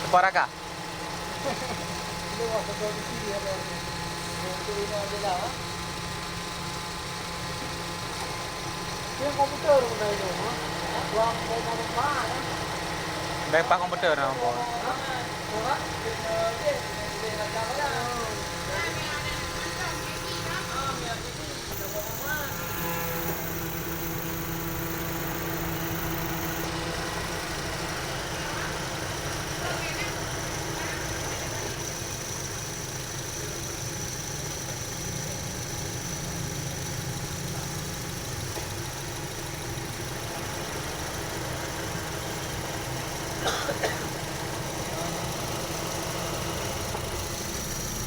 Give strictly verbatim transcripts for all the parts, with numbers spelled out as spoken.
Paraka. Bèk pak komputer na, Bos.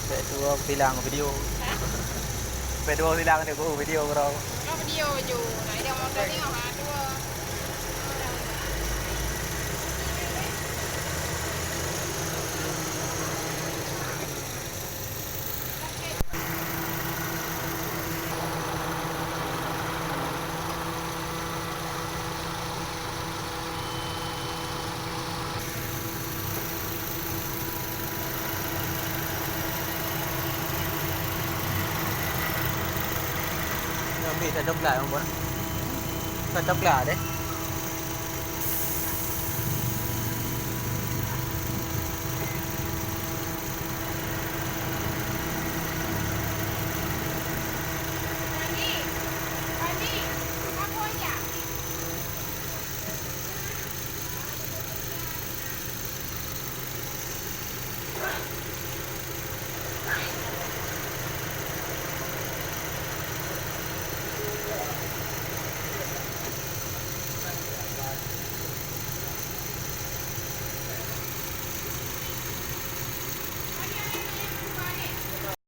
Bèk tuwo silang video. Hah? Bèk tuwo silang deh, bu, video bro. Cuma video ju. Nah, ini mau tadi nggak tuwo. Ambil tak coklat, Bang. Tak coklat deh.